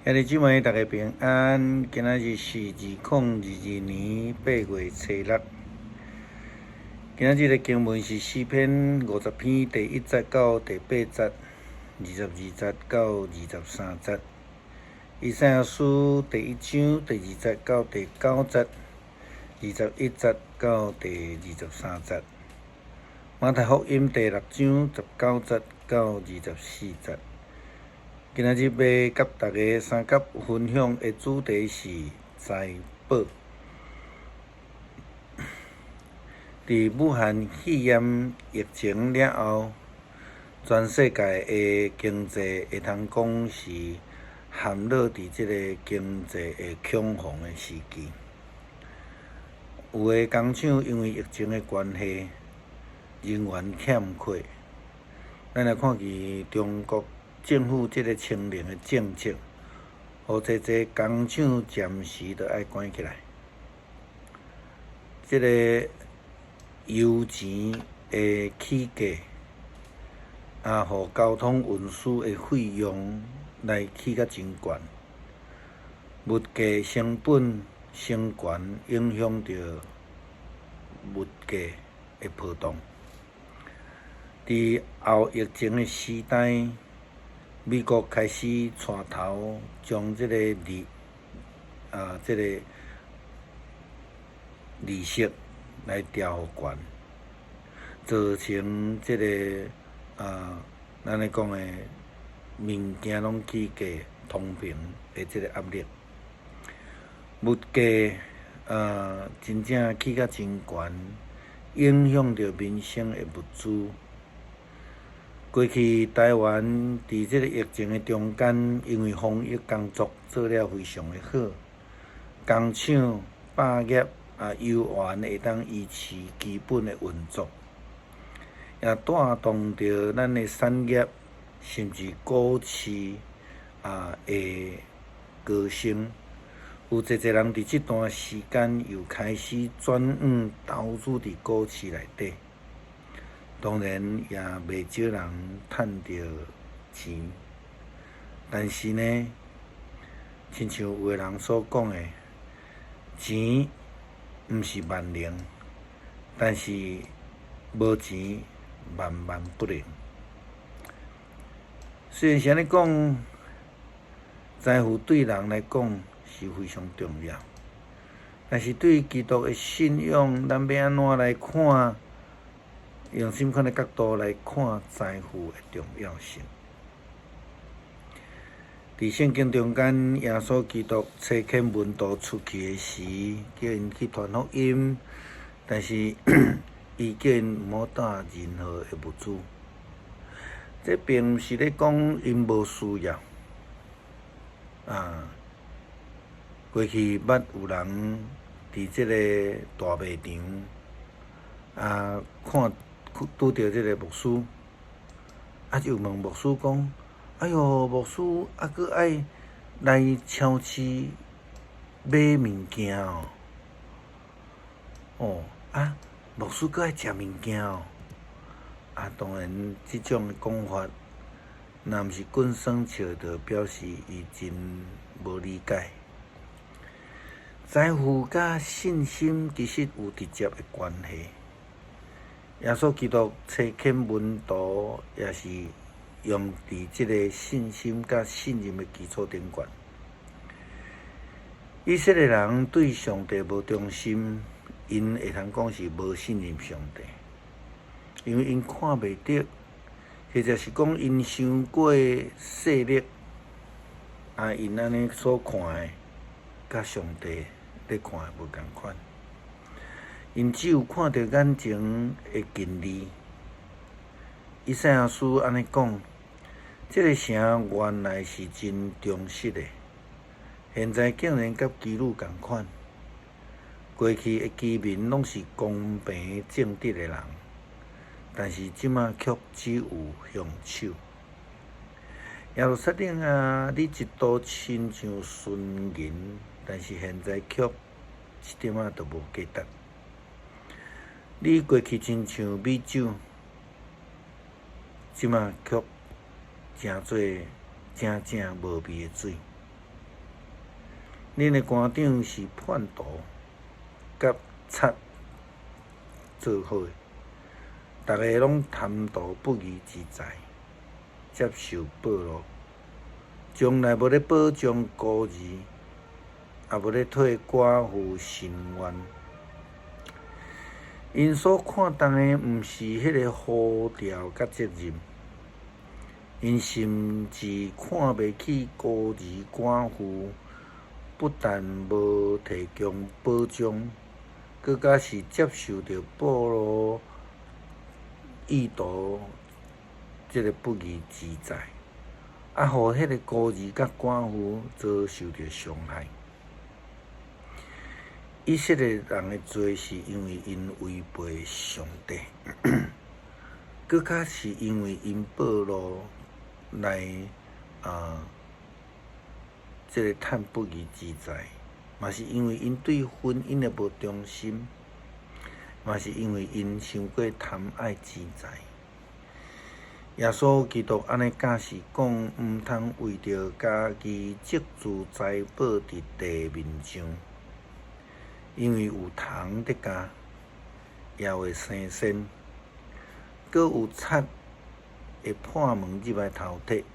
兄弟姊妹，大家平安。今仔日是2022年8月初六。今仔日的經文是詩篇50篇第1節到第8節，22節到23節。以賽亞書第1章第2節到第9節，21節到第23節。馬太福音第6章19節到24節。今仔日欲佮大家相佮分享的主題是財寶。佇武漢肺炎疫情了後，全世界的經濟會通講是陷落佇這个經濟的恐慌的時期。有的工廠因為疫情的關係，人員欠缺。咱來看見中國政府這个清零的政策，予濟濟工廠暫時都愛關起來。這个油錢的起價，啊，予交通運輸的費用來起甲真懸，物價成本升懸，影響著物價的波動。佇後疫情的時代，美國開始帶頭將這个利啊，這个利息來調懸，造成這个啊，咱咧講的物件攏起價通膨的這个壓力，物價啊，真正起甲真懸，影響著民生的物資。過去台灣佇這个疫情的中間，因為防疫工作做了非常的好，工廠、百業啊，猶原會當維持基本的運作，也帶動著咱的產業，甚至股市啊的高升。有濟濟人佇這段時間又開始轉往投資佇股市內底。當然也袂少人趁著錢，但是呢，親像有的人所講的，錢毋是萬能，但是無錢萬萬不能。雖然是按呢講，財富對人來講是非常重要，但是對基督的信仰，咱欲按怎來看？用啥物款的角度來看財富的重要性？佇聖經中間，耶穌基督差遣門徒出去的時，叫𪜶去傳福音，但是伊叫𪜶毋好帶任何的物資。這並毋是咧講𪜶無需要。啊，過去捌有人佇這个大賣場啊，看拄著這个牧師，啊就問牧師講：哎喲，牧師，啊閣愛來超市買物件哦？哦，啊，牧師閣愛食物件哦？啊，當然，這種講法，若毋是滾耍笑，就表示伊真無理解。財富佮信心其實有直接的關係。耶穌基督差遣門徒，也是用佇這个信心佮信任的基礎頂懸。以色列人對上帝無忠心，𪜶會通講是無信任上帝，因為𪜶看袂著，或者是講𪜶傷過勢力，啊，𪜶按呢所看的，佮上帝咧看的無仝款。𪜶只有看著眼前的近利。以賽亞書按呢講，這个城原來是真忠實的，現在竟然佮妓女仝款。過去的居民攏是公平正直的人，但是這馬卻只有兇手。耶路撒冷啊，你一度親像純銀，但是現在卻一點仔都無價值。你過去親像美酒，這馬卻成做正正無味的水。恁的官長是叛徒佮賊做伙，逐个攏貪圖不義之財，接受賄賂，從來無咧保障孤兒，也無咧替寡婦伸冤。𪜶所看重的毋是彼个呼召佮責任，𪜶甚至看袂起孤兒寡婦，不但無提供保障，閣較是接受著賄賂，意圖這个不義之財，啊，予彼个孤兒佮寡婦遭受著傷害。以色列人的罪是因為𪜶違背上帝，閣較是因為𪜶賄賂來啊，這个趁不義之財，嘛是因為𪜶對婚姻的無忠心，嘛是因為𪜶傷過貪愛錢財。耶穌基督按呢教示講，毋通為著家己積聚財寶佇地面上。因為有蟲佇咬，也會生鉎，閣有賊會破門入來偷提，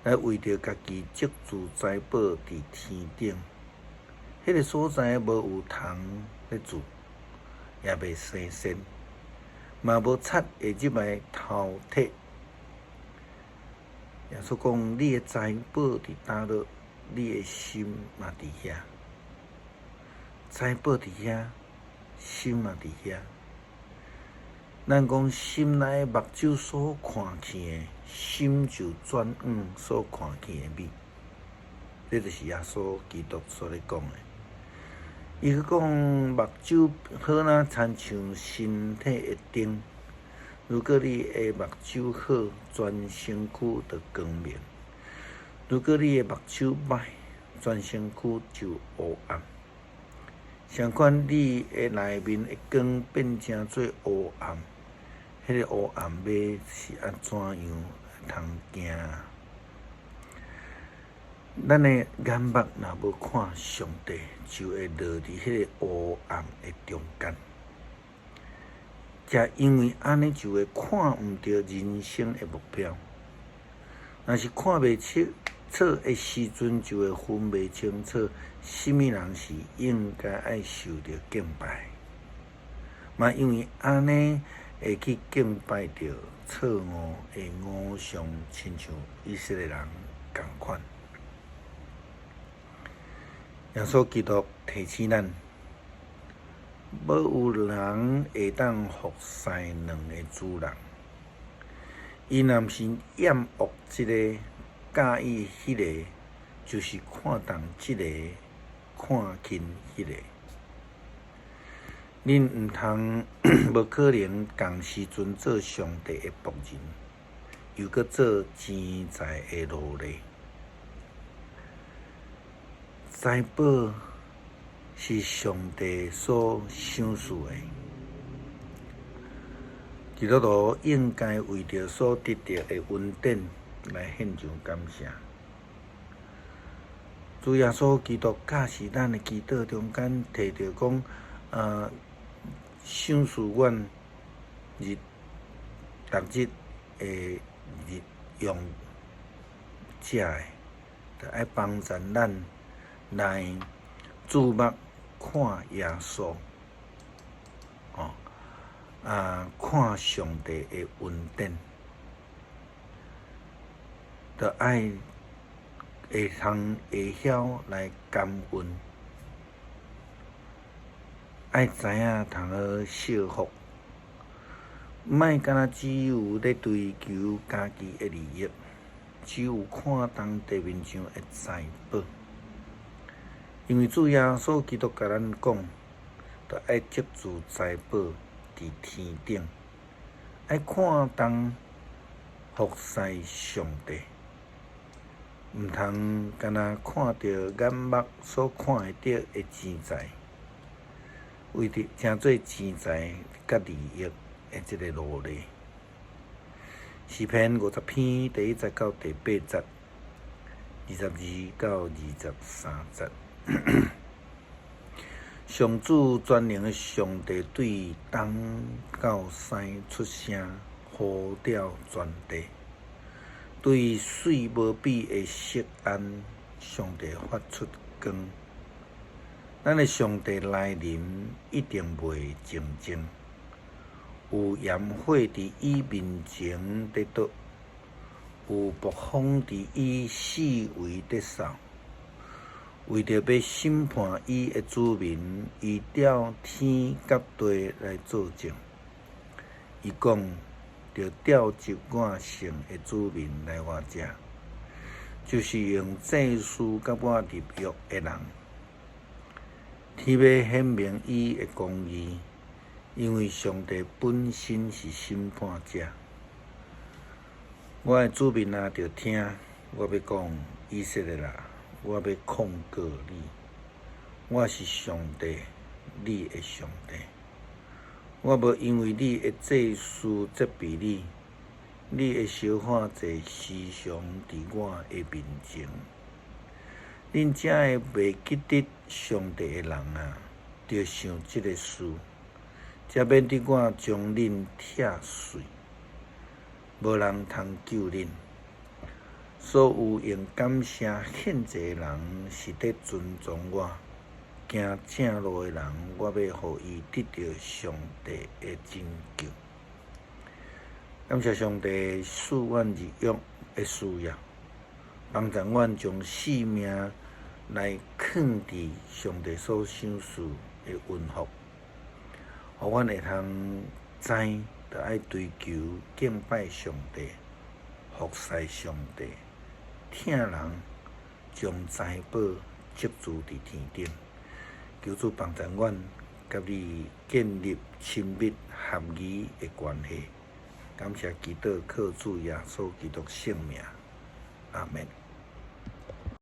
來為著家己積聚財寶佇天頂。彼个所在無有蟲咧蛀，也袂生鉎，嘛無賊會入來偷提。耶穌講：你的財寶佇佗落，你的心嘛佇遐。財寶佇遐，心嘛佇遐。咱講心內目睭所看見的，心就轉往所看見的物。這就是耶穌基督所咧講的。伊閣講目睭好若親像身體的燈，如果你的目睭好，全身軀就光明；如果你的目睭䆀，全身軀就烏暗。相款，你的內面的光變成做烏暗，彼个烏暗欲是按怎樣通驚？咱的眼目若無看上帝，就會落佇彼个烏暗的中間。才因為按呢，就會看毋著人生的目標。若是看袂清楚的時陣，就會分袂清楚，啥物人是應該愛受著敬拜。嘛因為按呢，會去敬拜著錯誤的偶像，親像以色列人仝款。耶穌基督提醒咱，無有人會當服侍兩个主人。伊若毋是厭惡這个，佮意彼个，就是看重這个，看輕彼个。恁毋通無可能仝時陣做上帝的僕人，又閣做錢財的奴隸。財寶是上帝所賞賜的，基督徒應該為著所得著的恩典來獻上感謝。主耶穌基督教示咱的祈禱中間提著講，賞賜阮日逐日的日用食的，著愛幫助咱來注目看耶穌，哦，啊，看上帝的恩典，著愛會通會曉來感恩，愛知影通好惜福，莫干焦只有咧追求家己的利益，只有看重地面上的財寶。因為主耶穌基督共咱講，著愛積聚財寶佇天頂，愛看重服侍上帝，毋通干焦看著眼目所看會著的錢財，為著成做錢財佮利益的這个奴隸。詩篇50篇第1節到第8節， 22到23節。上主全能的上帝對東到西出聲，呼叫全地，對水無比的錫安，上帝發出光。咱的上帝來臨，一定袂靜靜。有炎火佇伊面前佇倒，有暴風佇伊四圍佇掃。為著欲審判伊的子民，伊調天佮地來作證。伊講，著召集我聖的子民來我遮，就是用祭司佮我立約的人。天欲顯明伊的公義，因為上帝本身是審判者。我的子民啊，著聽我欲講，以色列啊，我欲控告你。我是上帝，你的上帝。我無因為你的祭司責備你，你的燒火祭時常佇我的面前。恁遮的袂記得上帝的人啊，著想這个事，才免得我將恁拆碎，無人通救恁。所有用感謝獻祭的人，是佇尊崇我；行正路的人，我欲予伊得著上帝的拯救。感謝上帝賜阮立約的需要，幫助阮將性命來囥佇上帝所賞賜的恩福，予阮會通知，著愛追求敬拜上帝、服侍上帝、疼人，將財寶積聚佇天頂。求主幫助阮，佮你建立親密合宜的關係。感謝祈禱，靠主耶穌基督聖名，阿們。